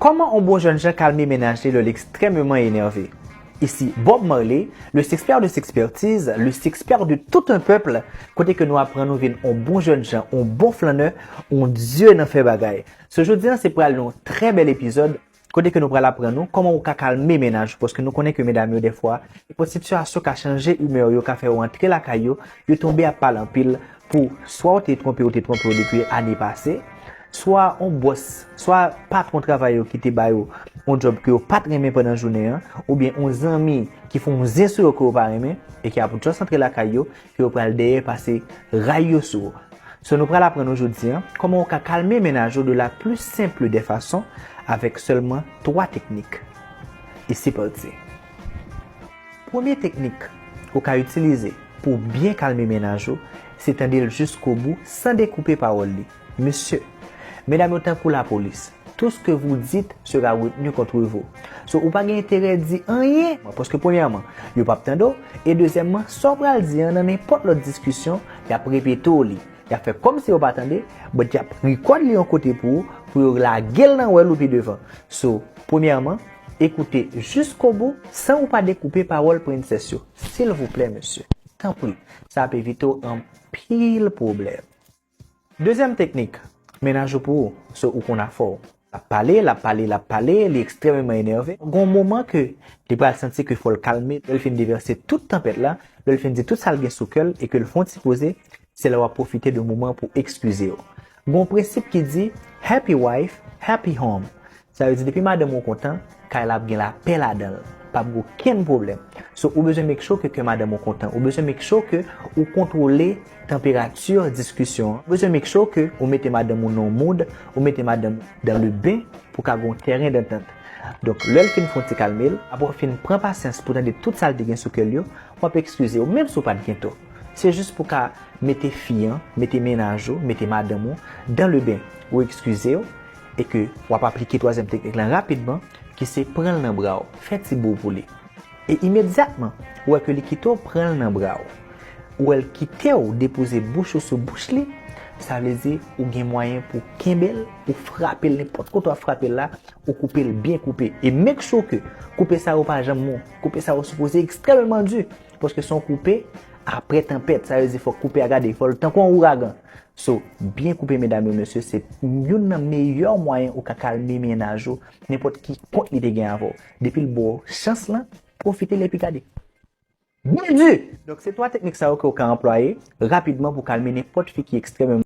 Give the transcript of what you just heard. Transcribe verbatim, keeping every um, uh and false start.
Kòman yon bon jènjan kalme mennaj li lè l ekstrèmeman enève? Isi Bob Marley, le sexpert de s'expertise, le sexpert de tout un peuple, kote ke nou aprann ou vin yon bon jènjan, yon bon flannè, yon dye nan fè bagay. So jodi a se pral yon trè bèl epizòd, kote ke nou pral aprann ou kòman ou ka kalme mennaj ou, paske nou konnen ke medam yo dèfwa, nenpòt sitiyasyon ka chanje imè yo, ka fè yo antre lakay yo, yo tonbe ap pale anpil pou swa ou te twonpe, ou te twonpe yo depi ane pase, swa yon bòs, swa patwon travay yo ki te ba yo yon djòb ke yo pa t renmen pandan jounen an, oubyen yon zanmi ki fè yon zen sou yo ke yo pa renmen, e ki ap just antre lakay yo, ke yo pral dèyè pase ray yo sou ou. So nou pral aprann ou jodi a kòman ou ka kalme mennaj ou de la plus simple des façons avèk sèlman twa teknik. E se pati. Premye teknik ou ka itilize pou byen kalme mennaj ou, se tande l jiskobou san dekoupe pawòl li. Mesye, medam yo tankou lapolis. Tout ce que vous dites sera retenu contre vous. So, ou pa gen enterè di anyen, paske premyèman, yo p ap tande w, e dezyèmman, sa w pral di an nan nenpòt lòt diskisyon, y ap repete w li. Y ap fè kòmsi yo pa tande, but y ap record li yon kote pou ou, pou yo lage l nan wè l ou pi devan. So, premyèman, ekoute jiskobou san ou pa dekoupe pawòl prensès yo. Silvouplè, mesye. Tanpri, sa ap evite w anpil pwoblèm. Dezyèm teknik, mennaj ou pou ou, so ou konn afè w. L ap pale, l ap pale, l ap pale, li ekstrèmeman enève. Gon moman ke li pral santi ke fò l kalme, lè l fin devèse tout tanpèt la, lè l fin di tout sa l gen sou kè l e ke l fè yon ti poze, se lè w ap pwofite de moman pou ekskize w. Gon prensip ki di, happy wife, happy home. Sa vle di depi madanm ou kontan, kay la ap gen lapè ladan l. P ap gen okenn pwoblèm. So, ou bezwen make sure ke kè madanm ou kontan. Ou bezwen make sure ke ou kontwole tanperati diskisyon an. Ou bezwen make sure ke ou mete madanm ou nan yon mood, ou mete madanm ou dans le bain pou ka gen yon tèren dantant. Donk, lè l fin fè yon ti kalme l, apre w fin pran pasyans pou tande tout sa l te gen sou kè l yo, w ap ekskize w, menm si w pa t gen tò. Se jis pou ka mete fi an, mete mennaj ou, mete madanm ou dans le bain. Ou ekskize w, e ke w ap aplike twazyèm teknik lan rapidman, ki se pran l nan bra w, fè ti bo pou li. E imedyatman, ou wè ke li kite w pran l nan bra w, ou wè l kite w depoze bouch ou sou bouch li, sa vle di ou gen mwayen pou kenbe l, ou frape l nenpòt kote w ap frape l la, ou koupe l byen koupe. E make sure ke koupe sa yo pa janm mou. Koupe sa yo sipoze ekstrèmeman di, paske se yon koupe apre tanpèt, sa vle di fòk koupe a gade, fò l tankou yon ouragan. So, byen koupe medam yo, mesye, se youn nan meyè mwayen ou ka kalme mennaj ou, nenpòt ki kont li te gen avè w. Depi l ba w chans lan, pwofite l epi gade. Byen di! Donk, se twa teknik sa yo ke w ka anplwaye rapidman pou kalme nenpòt fi ki ekstrèmeman